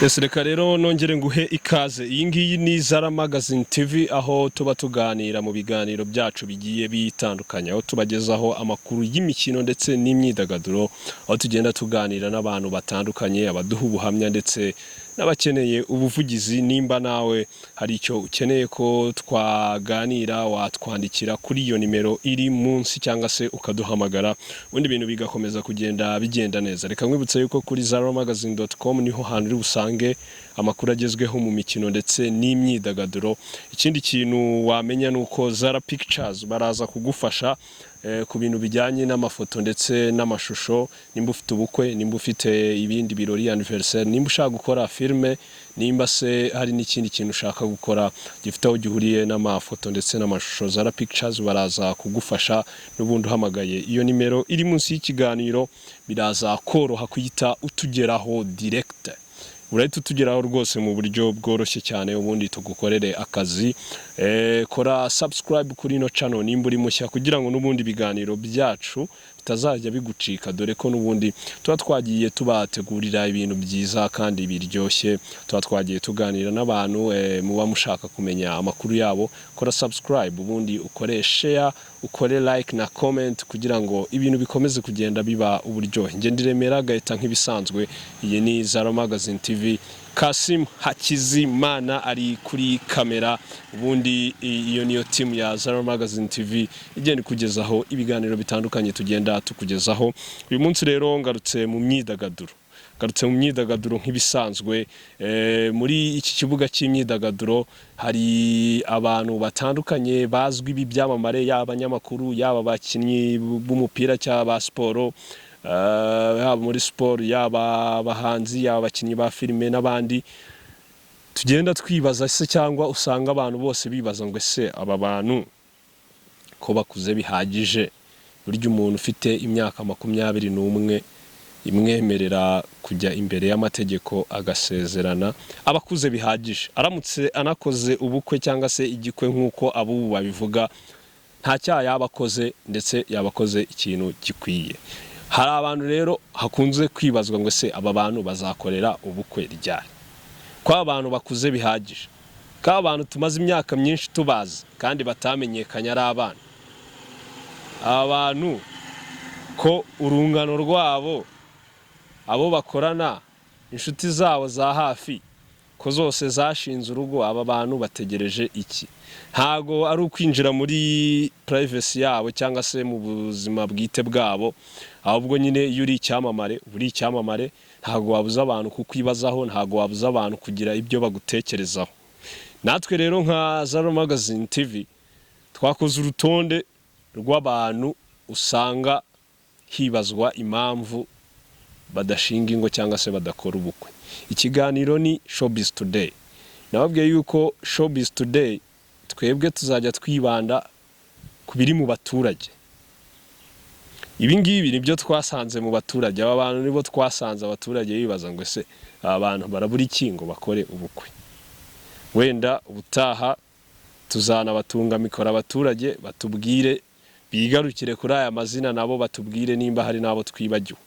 Yes, reka rero nongere nguhe ikaze. Iyi ngiyi ni Zara Magazine TV, aho tuba tuganira mu biganiro byacu bigiye bitandukanye, aho tubagezaho amakuru y'imikino ndetse n'imyidagaduro, aho tugenda tuganira n'abantu batandukanye, abaduha ubuhamya ndetse n'abakeneye ubuvugizi. Nimba nawe hari icyo ukeneye ko twaganira, watwandikira kuri iyo nimero iri munsi cyangwa se ukaduhamagara, ubundi ibintu bigakomeza kugenda bigenda neza. Reka nkwibutse yuko kuri zaramagazine.com niho hantu uri busange amakuru agezweho mu mikino ndetse n'imyidagaduro. Ikindi kintu wamenya ni uko Zara Pictures baraza kugufasha ku bintu bijyanye n'amafoto ndetse n'amashusho. Nimba ufite ubukwe, nimba ufite ibindi birori, anniversaire, nimba ushaka gukora filime, nimba se hari n'ikindi kintu ushaka gukora gifite aho gihuriye n'amafoto ndetse n'amashusho, Zara Pictures baraza kugufasha. N'ubundi uhamagaye iyo nimero iri munsi y'ikiganiro, biraza koroha kuyita utugeraho direct, urahita utugeraho rwose mu buryo bworoshye cyane, ubundi tugukorere akazi. Kora subscribe kuri ino channel nimba uri mushya, kugira ngo n'ubundi ibiganiro byacu bitazajya bigucika, dore ko n'ubundi tuba twagiye tubategurira ibintu byiza kandi biryoshye, tuba twagiye tuganira n'abantu muba mushaka kumenya amakuru yabo. Kora subscribe, ubundi ukore share, ukore like na comment, kugira ngo ibintu bikomeze kugenda biba uburyohe. Njye ndiremera gahita nk'ibisanzwe. Iyi ni Zara Magazine TV. Kasim Hakizimana ari kuri kamera. Ubundi iyo niyo team ya Zara Magazine TV igenda ikugezaho ibiganiro bitandukanye tugenda tukugezaho. Uyu munsi rero ngarutse mu myidagaduro, ngarutse mu myidagaduro nk'ibisanzwe. Muri iki kibuga cy'imyidagaduro hari abantu batandukanye bazwi b'ibyamamare, yaba abanyamakuru, yaba abakinnyi b'umupira cyangwa ba siporo, yaba muri siporo, yaba abahanzi, yaba abakinnyi ba filime n'abandi. Tugenda twibaza se, cyangwa usanga abantu bose bibaza ngo: "Ese aba bantu ko bakuze bihagije?" Burya umuntu ufite imyaka 21 imwemerera kujya imbere y'amategeko agasezerana aba akuze bihagije. Aramutse anakoze ubukwe cyangwa se igikwe nk'uko abubu babivuga, nta cyaha yaba akoze, ndetse yaba akoze ikintu gikwiye. Hari abantu rero hakunze kwibazwa ngo: "Ese aba bantu bazakorera ubukwe ryari, ko abantu bakuze bihagije, ko abantu tumaze imyaka myinshi tubazi kandi batamenyekanye ari abana, aba bantu ko urungano rwabo, abo bakorana, inshuti zabo za hafi, ko zose zashinze urugo, aba bantu bategereje iki?" Ntago ari ukwinjira muri privacy yabo cyangwa se mu buzima bwite bwabo, ahubwo nyine iyo uri icyamamare uba uri icyamamare, ntabwo wabuza abantu kukwibazaho, ntabwo wabuza abantu kugira ibyo bagutekerezaho. Natwe rero nka Zaro Magazine TV twakoze urutonde rw'abantu usanga hibazwa impamvu badashinga ingo cyangwa se badakora ubukwe. Ikiganiro ni Showbiz Today. Nababwiye yuko Showbiz Today twebwe tuzajya twibanda ku biri mu baturage. Ibi ngibi nibyo twasanze mu baturage. Aba bantu nibo twasanze abaturage bibaza ngo: "Ese aba bantu barabura iki ngo bakore ubukwe?" Wenda ubutaha tuzanabatunga mikoro, abaturage batubwire, bigarukire kuri aya mazina, nabo batubwire nimba hari n'abo twibagiwe.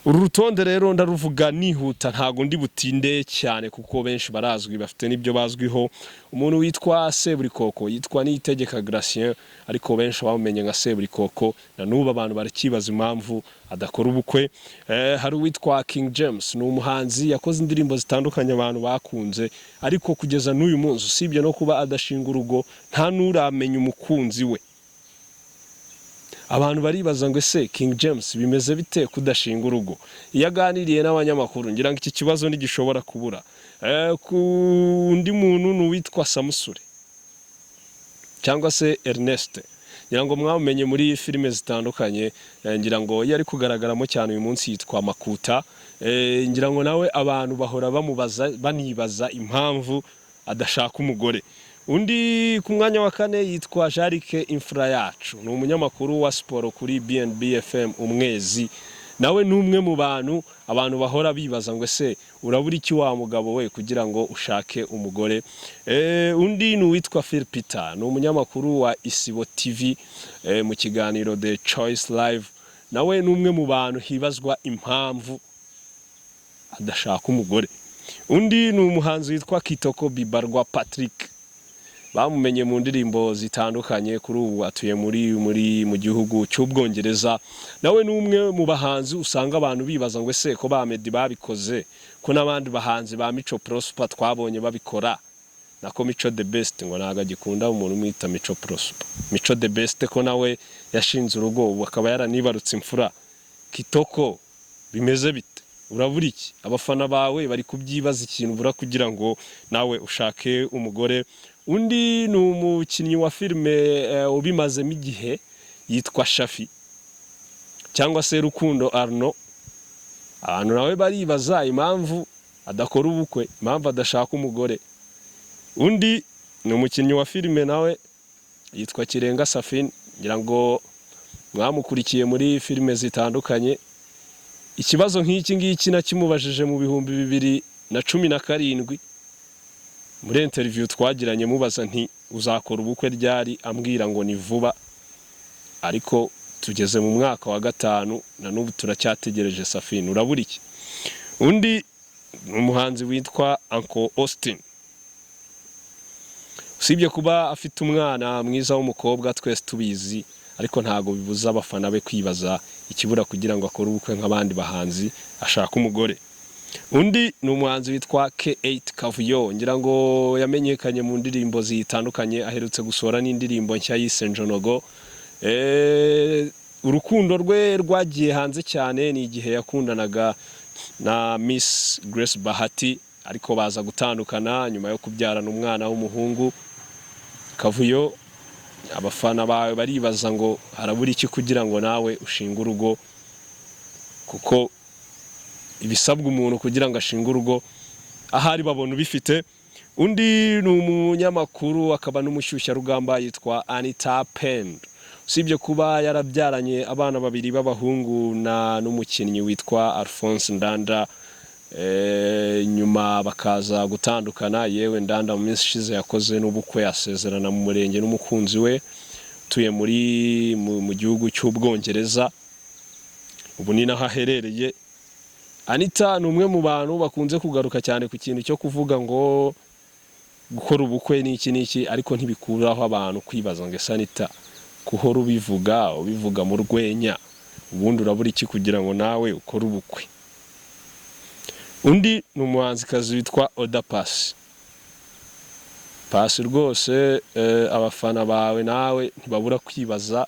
Uru rutonde rero ndaruvuga nihuta, ntago ndi butinde cyane kuko benshi barazwi, bafite n'ibyo bazwiho. Umuntu witwa Seburikoko, yitwa Niyitegeka Gratien, ariko benshi bamumenye nka Seburikoko, na n'ubu abantu barakibaza impamvu adakora ubukwe. Hari uwitwa King James, ni umuhanzi, yakoze indirimbo zitandukanye abantu bakunze, ariko kugeza n'uyu munsi, usibye no kuba adashinga urugo, nta n'uramenya umukunzi we. Abantu baribaza ngo: "Ese King James bimeze bite kudashinga urugo?" Iyo aganiriye n'abanyamakuru, ngira ngo iki kibazo ntigishobora kubura. Ku undi muntu ni uwitwa Samusure cyangwa se Ernest, ngira ngo mwamumenye muri filime zitandukanye. Ngira ngo iyo ari kugaragaramo cyane uyu munsi yitwa Makuta. Ngira ngo nawe abantu bahora bamubaza, banibaza impamvu adashaka umugore. Undi ku mwanya wa kane yitwa Jarike Imfura Yacu, ni umunyamakuru wa siporo kuri B&B FM Umwezi. Nawe ni umwe mu bantu abantu bahora bibaza ngo: "Ese urabura iki wa mugabo we kugira ngo ushake umugore?" Undi ni uwitwa Phil Peter, ni umunyamakuru wa Isibo TV mu kiganiro The Choice Live. Nawe ni umwe mu bantu hibazwa impamvu adashaka umugore. Undi ni umuhanzi witwa Kitoko Bibarwa Patrick, bamumenye mu ndirimbo zitandukanye. Kuri ubu atuye muri mu gihugu cy'Ubwongereza. Nawe ni umwe mu bahanzi usanga abantu bibaza ngo ese ko ba Meddy babikoze, ko n'abandi bahanzi ba Mico Prosper twabonye babikora, nako Mico The Best, ngo ntabwo agikunda umuntu umwita Mico Prosper, Mico The Best, ko nawe yashinze urugo, ubu akaba yaranibarutse imfura, Kitoko bimeze bite? Urabura iki? Abafana bawe bari kubyibaza, ikintu ubura kugira ngo nawe ushake umugore. Undi ni umukinnyi wa filime ubimazemo igihe, yitwa Shafi cyangwa se Rukundo Arno. Abantu nawe baribaza impamvu adakora ubukwe, impamvu adashaka umugore. Undi ni umukinnyi wa filime nawe yitwa Kirenga Safini, ngira ngo mwamukurikiye muri filime zitandukanye. Ikibazo nk'iki ngiki nakimubajije mu 2017 muri interview twagiranye, mubaza nti uzakora ubukwe ryari? Ambwira ngo ni vuba, ariko tugeze mu mwaka wa 5 na n'ubu turacyategereje. Safini, urabura iki? Undi ni umuhanzi witwa Uncle Austin. Usibye kuba afite umwana mwiza w'umukobwa twese tubizi, ariko ntabwo bibuza abafana be kwibaza ikibura kugira ngo akore ubukwe nk'abandi bahanzi, ashaka umugore. Undi ni umuhanzi witwa K8 Kavuyo, ngira ngo yamenyekanye mu ndirimbo zitandukanye, aherutse gusohora n'indirimbo nshya yise Njonogo. Urukundo rwe rwagiye hanze cyane ni igihe yakundanaga na Miss Grace Bahati, ariko baza gutandukana nyuma yo kubyarana umwana w'umuhungu. Kavuyo, abafana bawe baribaza ngo harabura iki kugira ngo nawe ushinge urugo, kuko ibisabwa umuntu kugira ngo ashinge urugo ahari babona ubifite. Undi ni umunyamakuru akaba n'umushyushyarugamba yitwa Anita Pendo. Usibye kuba yarabyaranye abana babiri b'abahungu na n'umukinnyi witwa Alphonse Ndanda, nyuma bakaza gutandukana. Yewe, Ndanda mu minsi ishize yakoze n'ubukwe, asezerana mu murenge n'umukunzi we utuye mu gihugu cy'Ubwongereza, ubu ni naho aherereye. Anita ni umwe mu bantu bakunze kugaruka cyane ku kintu cyo kuvuga ngo gukora ubukwe n'iki n'iki, ariko ntibikuraho abantu kwibaza ngo ese Anita, kuhora ubivuga, ubivuga mu rwenya, ubundi urabura iki kugira ngo nawe ukore ubukwe? Undi ni umuhanzikazi witwa Oda Paccy. Paccy rwose, abafana bawe nawe ntibabura kwibaza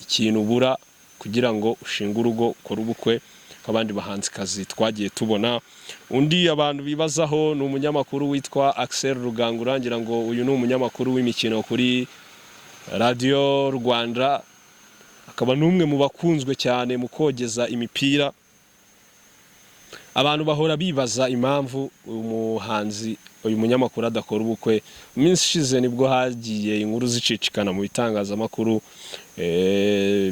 ikintu ubura kugira ngo ushinge urugo, ukore ubukwe nk'abandi bahanzikazi twagiye tubona. Undi abantu bibazaho ni umunyamakuru witwa Axel Rugangura. Ngira ngo uyu ni umunyamakuru w'imikino kuri Radiyo Rwanda, akaba n'umwe mu bakunzwe cyane mu kogeza imipira. Abantu bahora bibaza impamvu uyu muhanzi, uyu munyamakuru adakora ubukwe. Mu minsi ishize nibwo hagiye inkuru zicicikana mu bitangazamakuru,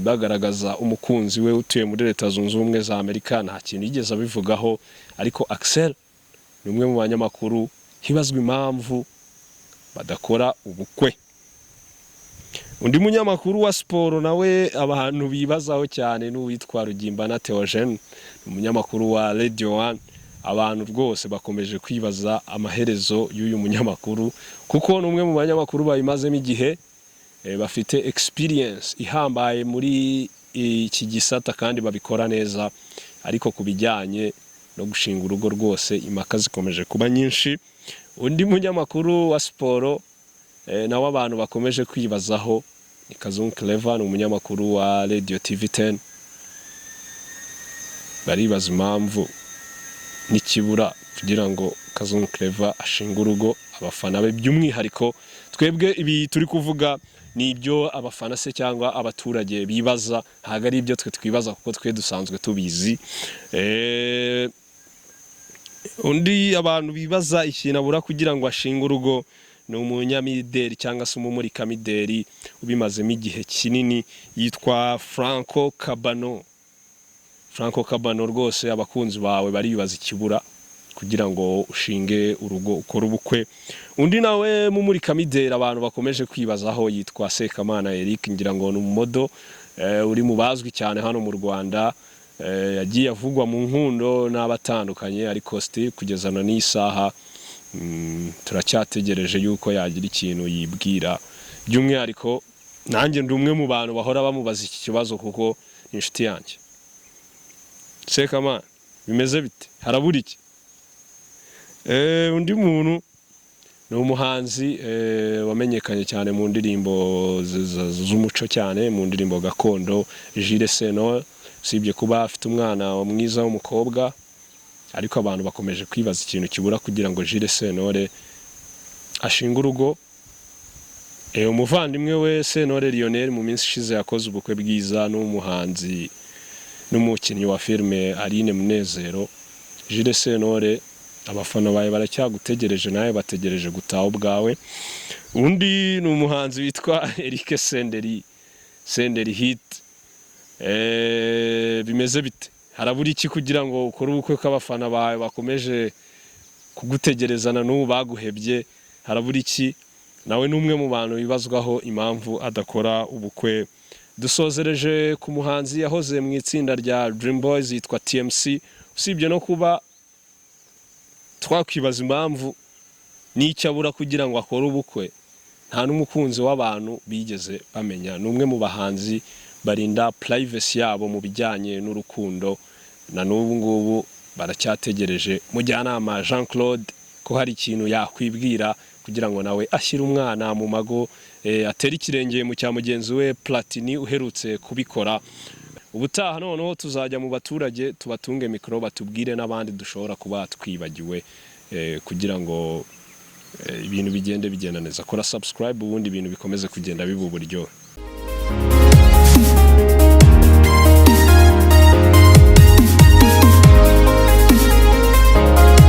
bagaragaza umukunzi we utuye muri Leta Zunze Ubumwe za Amerika. Nta kintu yigeze abivugaho, ariko Axel ni umwe mu banyamakuru hibazwa impamvu badakora ubukwe. Undi munyamakuru wa siporo nawe abantu bibazaho cyane ni uwitwa Rugimbana Theogene, ni umunyamakuru wa Radio One. Abantu rwose bakomeje kwibaza amaherezo y'uyu munyamakuru, kuko ni umwe mu banyamakuru babimazemo igihe, bafite experience ihambaye muri iki gisata kandi babikora neza, ariko ku bijyanye no gushinga urugo rwose impaka zikomeje kuba nyinshi. Undi munyamakuru wa siporo nawe abantu bakomeje kwibazaho ni Kazungu Clever, ni umunyamakuru wa Radio TV 10. Baribaza impamvu n'ikibura kugira ngo Kazungu Clever ashinge urugo, abafana be by'umwihariko. Twebwe ibi turi kuvuga ni ibyo abafana se cyangwa abaturage bibaza, ntabwo ari ibyo twe twibaza kuko twe dusanzwe tubizi. Undi abantu bibaza ikintu abura kugira ngo ashinge urugo ni umunyamideli cyangwa se umumurikamideli ubimazemo igihe kinini yitwa Franco Kabano. Franco Kabano, rwose abakunzi bawe baribaza ikibura kugira ngo ushinge urugo, ukore ubukwe. Undi nawe mumurikamideli abantu bakomeje kwibazaho yitwa Sekamana Eric, ngira ngo ni umumodo uri mu bazwi cyane hano mu Rwanda. Yagiye avugwa mu nkundo n'abatandukanye, ariko still kugeza na n'isaha turacyategereje yuko yagira ikintu yibwira. By'umwihariko nanjye ndi umwe mu bantu bahora bamubaza iki kibazo kuko ni inshuti yanjye. Sekamana, bimeze bite? Harabura iki? Undi muntu ni umuhanzi wamenyekanye cyane mu ndirimbo z'umuco, cyane mu ndirimbo gakondo, Jules Sentore. Usibye kuba afite umwana mwiza w'umukobwa, ariko abantu bakomeje kwibaza ikintu kibura kugira ngo Jules Sentore ashinge urugo. Umuvandimwe we Sentore Lionel mu minsi ishize yakoze ubukwe bwiza n'umuhanzi n'umukinnyi wa filime Aline Munezero. Jules Sentore, abafana bawe baracyagutegereje, nawe bategereje gutaha ubwawe. Undi ni umuhanzi witwa Eric Senderi, Senderi Hit. Bimeze bite? Harabura iki kugira ngo ukore ubukwe, ko abafana bawe bakomeje kugutegereza na n'ubu baguhebye? Harabura iki? Nawe ni umwe mu bantu bibazwaho impamvu adakora ubukwe. Dusozereje ku muhanzi yahoze mu itsinda rya Dream Boys yitwa TMC. Usibye no kuba twakwibaza impamvu n'icyo abura kugira ngo akore ubukwe, nta n'umukunzi w'abantu bigeze bamenya. Ni umwe mu bahanzi barinda privacy yabo mu bijyanye n'urukundo. Na n'ubu ngubu baracyategereje Mujyanama Jean Claude ko hari ikintu yakwibwira kugira ngo nawe ashyire umwana mu mago, atere ikirenge mu cya mugenzi we Platini uherutse kubikora. Ubutaha noneho tuzajya mu baturage, tubatunge mikoro, batubwire n'abandi dushobora kuba twibagiwe, kugira ngo ibintu bigende bigenda neza. Kora subscribe, ubundi ibintu bikomeze kugenda biba uburyohe.